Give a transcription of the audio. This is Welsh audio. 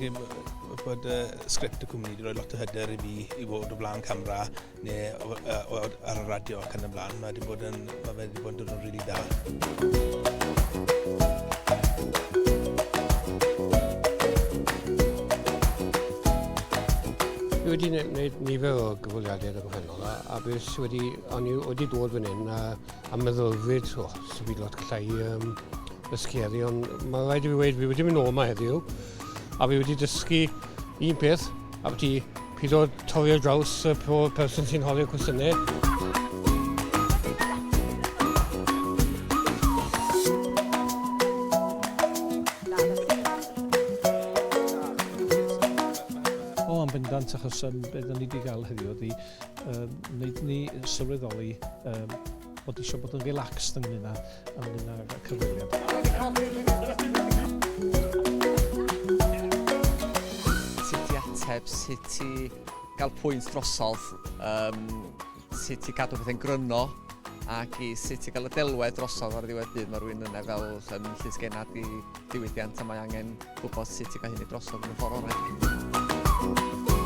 credu bod y sgript y cwmni wedi rhoi lot o hyder i fi i fod o flaen camera neu ar y radio ac yn y blaen. Mae wedi bod yn, mae fe wedi bod yn dod yn rili da. Fi wedi gwneud nifer o gyfweliadau yn y gorffennol a, a beth sydd wedi, o'n i wedi dod fan hyn a, a meddylfryd, o, oh, sy'n fi lot gallai um, ddysgu heddi, ond mae rhaid i fi weud, fi wedi mynd nôl yma heddiw, a fi wedi dysgu un peth, a byti pido torri ar draws y person sy'n holi'r cwestiynau. O, yn bendant, achos um, beth ni wedi gael heddiw ydy um, wneud ni sylweddoli um, bod eisiau bod yn relaxed ynglyn â, ynglyn â'r cyfweliad. Sut i ateb, sut i gael pwynt drosodd, um, sut i gadw pethau'n gryno ac i sut i gael y delwedd drosodd ar y ddiwedd dydd. Mae rhywun yna fel yn llysgennad i diwydiant a mae angen gwybod sut i gael hynny drosodd yn y ffordd orau.